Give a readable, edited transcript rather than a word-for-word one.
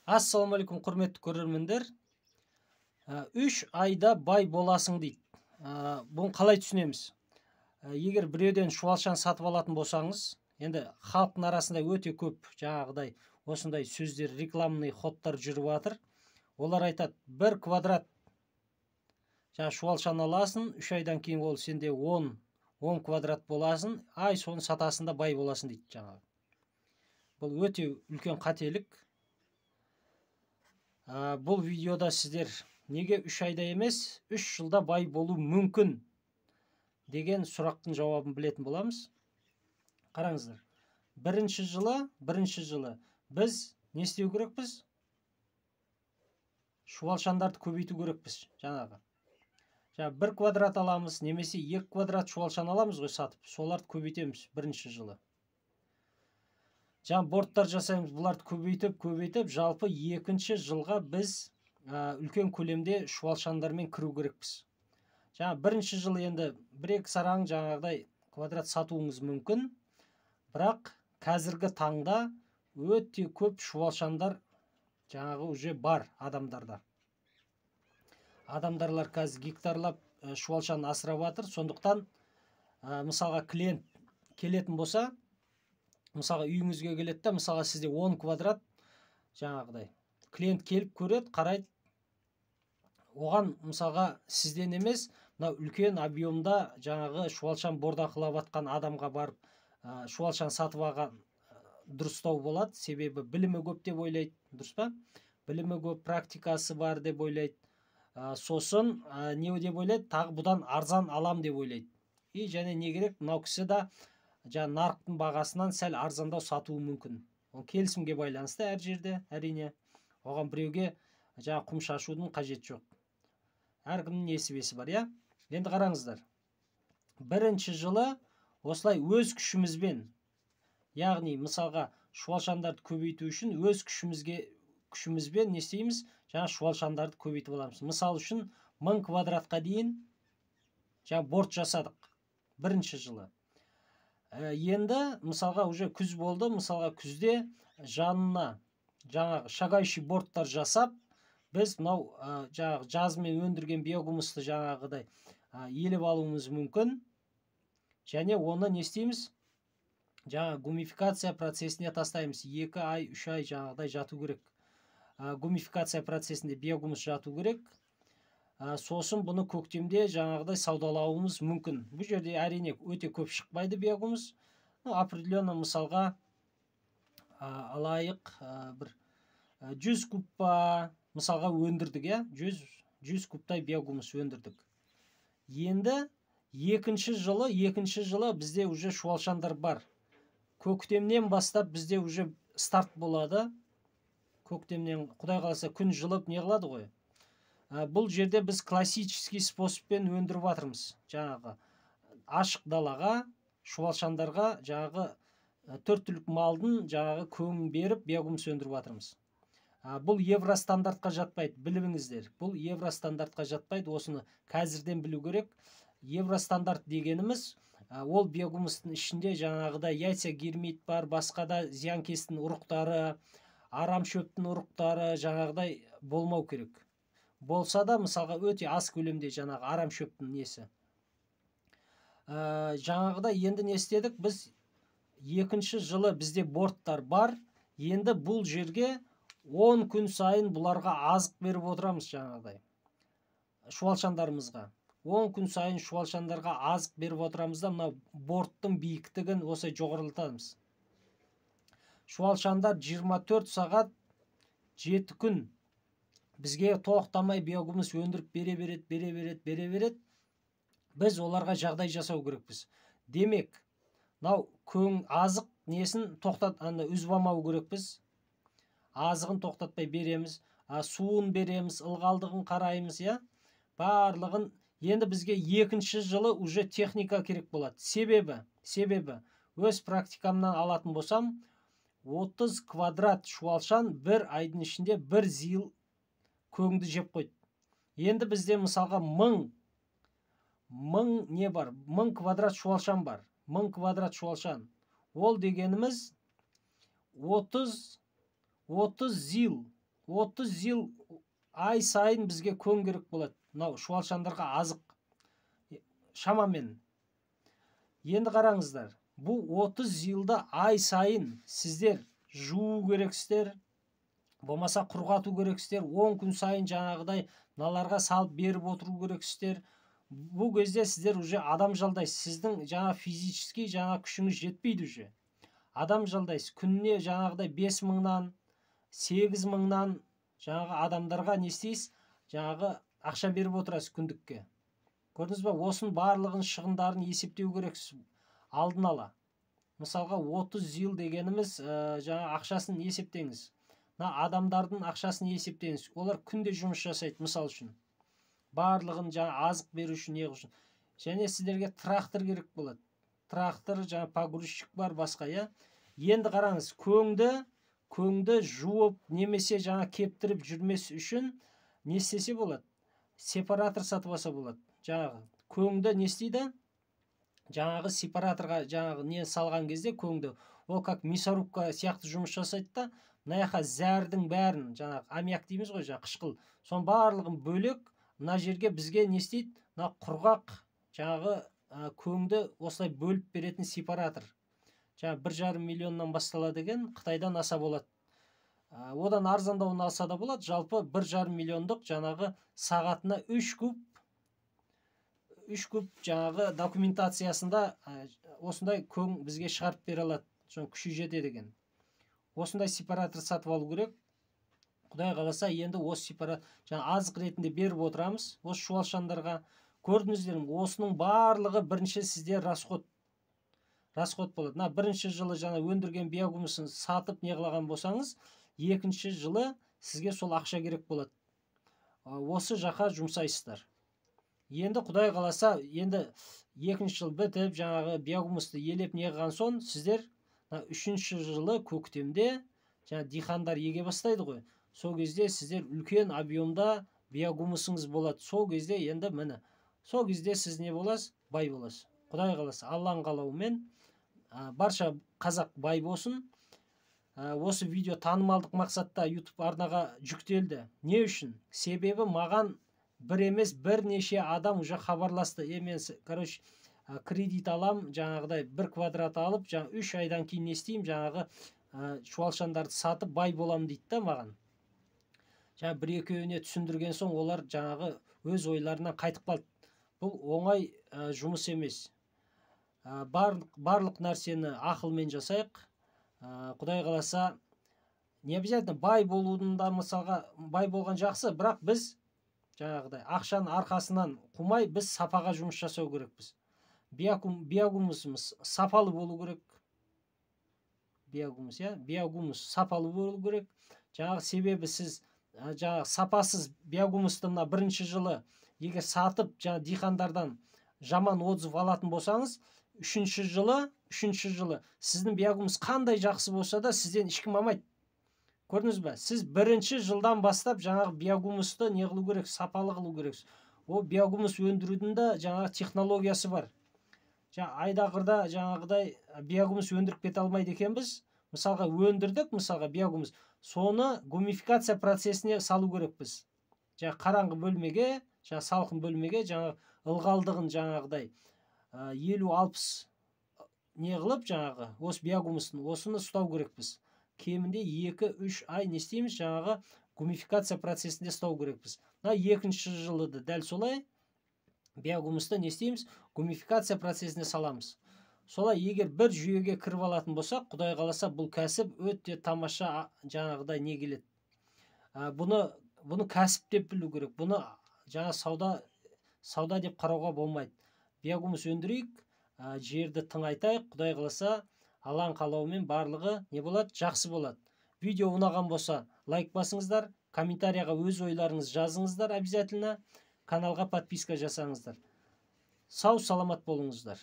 Ассалаумағалейкум, құрметті көрермендер. 3 айда бай боласың дейді. Бұны қалай түсінеміз? Егер біреуден шуалшан сатып алатын болсаңыз, енді халықтың арасында өте көп жаңағыдай осындай сөздер, рекламный ходтар жүріп жатыр. Олар айтады: бір квадрат жаңа шуалшан аласың, 3 айдан кейін ол сенде 10 квадрат боласың, ай соны сатасың да бай боласың дейді жаңағы. Бұл өте үлкен қателік. Бұл видеода сіздер неге 3 айда емес, 3 жылда бай болу мүмкін деген сұрақтың жауабын білетін боламыз. Қараңыздар, бірінші жылы біз не істеу керекпіз? Шуалшандарды көбейту керекпіз. Жаңа бір квадрат аламыз немесе екі квадрат шуалшан аламыз ғой сатып, соларды көбейтеміз. Бірінші жылы жаңа борттар жасаймыз, бұларды көбейтіп, көбейтіп, жалпы екінші жылға біз үлкен көлемде шуалшандармен кіру керекпіз. Жаңа бірінші жылы енді бір екі сараң жаңағыдай квадрат сатуыңыз мүмкін, бірақ қазіргі таңда өте көп шуалшандар жаңағы уже бар адамдарда. Адамдарлар қазір гектарлап шуалшан асырап жатыр. Сондықтан мысалға, клиент келетін болса, мысалға, үйіңізге келеді да, мысалға, сізде 10 квадрат жаңағыдай, клиент келіп көреді, қарайды. Оған, мысалға, сізден емес, мынау үлкен объемда жаңағы шуалшан бордақылап жатқан адамға барып шуалшан сатып алған дұрыстау болады. Себебі білімі көп деп ойлайды, дұрыс па? Білімі көп, практикасы бар деп ойлайды. Сосын не деп ойлайды тағы? Бұдан арзан алам деп ойлайды. И және не керек, мынау кісі да жаңа нарықтың бағасынан сәл арзандау сатуы мүмкін. Ол келісімге байланысты әр жерде, әрине. Оған біреуге жаңа құм шашудың қажеті жоқ, әркімнің несібесі бар, иә. Енді қараңыздар, бірінші жылы осылай өз күшімізбен, яғни, мысалға, шуалшандарды көбейту үшін өз күшімізбен не істейміз? Жаңа шуалшандарды көбейтіп аламыз. Мысал үшін, 1000 квадратқа дейін жаңа борт жасадық бірінші жылы. Енді, мысалға, уже күз болды. Мысалға, күзде жанына жаңағы шагающий борттар жасап, біз мынау жаңағы жазымен өндірген биогумусты жаңағыдай елеп алуымыз мүмкін. Және оны не істейміз? Жаңа гумификация процесіне тастаймыз. 2 ай, 3 ай жаңағыдай жату керек, гумификация процесінде биогумус жату керек. Сосын бұны көктемде жаңағыдай саудалауымыз мүмкін. Бұл жерде, әрине, өте көп шықпайды биогумус. Ну, определенно, мысалға, алайық, бір 100 куб па, мысалға, өндірдік, иә, 100 кубтай биогумус өндірдік. Енді екінші жылы бізде уже шуалшандар бар. Көктемнен бастап бізде уже старт болады. Көктемнен, құдай қаласа, күн жылып не қылады ғой. Бұл жерде біз классический способпен өндіріп жатырмыз. Жаңағы ашық далаға шуалшандарға жаңағы төрт түлік малдың жаңағы көңін беріп, биогумус өндіріп жатырмыз. Бұл евростандартқа жатпайды, біліңіздер, бұл евростандартқа жатпайды. Осыны қазірден білу керек. Евростандарт дегеніміз ол биогумустың ішінде жаңағыдай яйца гермит бар, басқа да зиянкестің ұрықтары, арам шөптің ұрықтары жаңағыдай болмау керек. Болса да, мысалға, өте аз көлемде жаңағы арам шөптің несі. Жаңағыдай енді не істедік біз? Екінші жылы бізде борттар бар. Енді бұл жерге 10 күн сайын бұларға азық беріп отырамыз. Жаңағыдай шуалшандарымызға 10 күн сайын шуалшандарға азық беріп отырамыз да, мынау борттың биіктігін осылай жоғарылатамыз. Шуалшандар 24 сағат, 7 күн бізге тоқтамай биогумус өндіріп бере береді, бере береді, бере береді. Біз оларға жағдай жасау керекпіз. Демек, мынау көң азық несін тоқтат, ана үзіп алмау керекпіз. Азығын тоқтатпай береміз, суын береміз, ылғалдығын қараймыз, иә, барлығын. Енді бізге екінші жылы уже техника керек болады. Себебі өз практикамнан алатын болсам, 30 квадрат шуалшан бір айдың ішінде бір ЗИЛ көңді жеп қойды. Енді бізде, мысалға, мың не бар, 1000 квадрат шуалшан бар. 1000 квадрат шуалшан ол дегеніміз 30 ЗИЛ. 30 ЗИЛ ай сайын бізге көң керек болады. Мынау шуалшандарға азық шамамен. Енді қараңыздар, бұл 30 ЗИЛ-ді ай сайын сіздер жуу керексіздер, болмаса құрғату керексіздер, 10 күн сайын жаңағыдай мыналарға салып беріп отыру керексіздер. Бұл кезде сіздер уже адам жалдайсыз, сіздің жаңа физический жаңа күшіңіз жетпейді уже. Адам жалдайсыз, күніне жаңағыдай 5 мыңнан, 8 мыңнан жаңағы адамдарға не істейсіз, жаңағы ақша беріп отырасыз күндікке. Көрдіңіз ба, осының барлығын шығындарын есептеу керексіз алдын ала. Мысалға 30 ЗИЛ дегеніміз, жаңа ақшасын есептеңіз. Мына адамдардың ақшасын есептеңіз. Олар күнде жұмыс жасайды, мысал үшін. Барлығын жаңа азық беру үшін, не үшін. Және сіздерге трактор керек болады. Трактор, жаңа погрузчик бар, басқа, иә. Енді қараңыз, көңді жуып немесе жаңа кептіріп жүрмес үшін не істесе болады? Сепаратор сатып алса болады. Жаңағы көңді не істейді? Жаңағы сепараторға жаңағы не салған кезде көңді, ол как мясорубка сияқты жұмыс жасайды да, мына жаққа зәрдің бәрін, жаңағы аммиак дейміз ғой, жаңағы қышқыл, соның барлығын бөлек, мына жерге бізге не істейді? Мына құрғақ жаңағы көңді осылай бөліп беретін сепаратор. Жаңа 1,5 миллионнан басталады екен, Қытайдан аса болады. Одан арзандауын алса да болады. Жалпы 1,5 миллиондық жаңағы сағатына 3 куб, 3 куб жаңағы документациясында осындай көң бізге шығарып бере алады. Соның күші жетеді екен. Осындай сепаратор сатып алу керек. Құдай қаласа, енді осы сепаратор жаңа азық ретінде беріп отырамыз осы шуалшандарға. Көрдіңіздер ме, осының барлығы бірінші сізде расход. Расход болады. Мына бірінші жылы жаңа өндірген биогумусын сатып не қылған болсаңыз, екінші жылы сізге сол ақша керек болады. Осы жаққа жұмсайсыздар. Енді Құдай қаласа, енді екінші жыл бітіп, жаңағы биогумусты елеп не қылған соң, сіздер мына үшінші жылы көктемде жаңа диқандар еге бастайды ғой. Сол кезде сіздер үлкен объемда биогумусыңыз болады. Сол кезде енді міне, сол кезде сіз не боласыз? Бай боласыз. Құдай қаласа, Алланың қалауымен, барша қазақ бай болсын. Осы видео танымалдық мақсатта YouTube арнаға жүктелді. Не үшін? Себебі маған бір емес, бірнеше адам уже хабарласты. Мен, кредит алам, жаңағыдай бір квадрат алып, жаңа 3 айдан кейін не істеймін, жаңағы, шуалшандарды сатып бай болам дейді да маған. Жаңа бір екеуіне түсіндірген соң олар жаңағы өз ойларынан қайтып қалды. Бұл оңай жұмыс емес. Барлық нәрсені ақылмен жасайық. Құдай қаласа, не обязательно бай болудың да, мысалға, бай болған жақсы, бірақ біз жаңағыдай ақшаның арқасынан қумай, біз сапаға жұмыс жасау керекпіз. Биогумусымыз сапалы болу керек. Биогумус, иә, биогумус сапалы болу керек. Жаңағы себебі сіз, жаңағы сапасыз биогумусты мына бірінші жылы егер сатып, жаңа диқандардан жаман отзыв алатын болсаңыз, үшінші жылы сіздің биогумус қандай жақсы болса да сізден ешкім алмайды. Көрдіңіз бе? Сіз бірінші жылдан бастап жаңағы биогумусты не қылу керек, сапалы қылу керексіз. Ол биогумус өндірудің де жаңағы технологиясы бар. Жаңа айдағырда жаңағыдай биогумус өндіріп кете алмайды екенбіз. Мысалға өндірдік, мысалға биогумус, соны гумификация процесіне салу керекпіз. Жаңа қараңғы бөлмеге, жаңа салқын бөлмеге, жаңа ылғалдығын жаңағыдай, 50-60 не қылып жаңағы осы биогумустың осыны ұстау керекпіз. Кемінде 2-3 ай не істейміз, жаңағы гумификация процесінде ұстау керекпіз. Мына екінші жылы да дәл солай биогумусты не істейміз, гумификация процесіне саламыз. Солай егер бір жүйеге кіріп алатын болсақ, Құдай қаласа, бұл кәсіп өте тамаша жаңағыдай не келеді. Бұны кәсіп деп білу керек. Бұны жаңа сауда деп қарауға болмайды. Биогумус өндірейік, жерді тыңайтайық, Құдай қаласа, Алланың қалауымен барлығы не болады? Жақсы болады. Видео ұнаған болса, лайк басыңыздар, комментарияға өз ойларыңызды жазыңыздар обязательно, каналға подписка жасаңыздар. Сау саламат болыңыздар.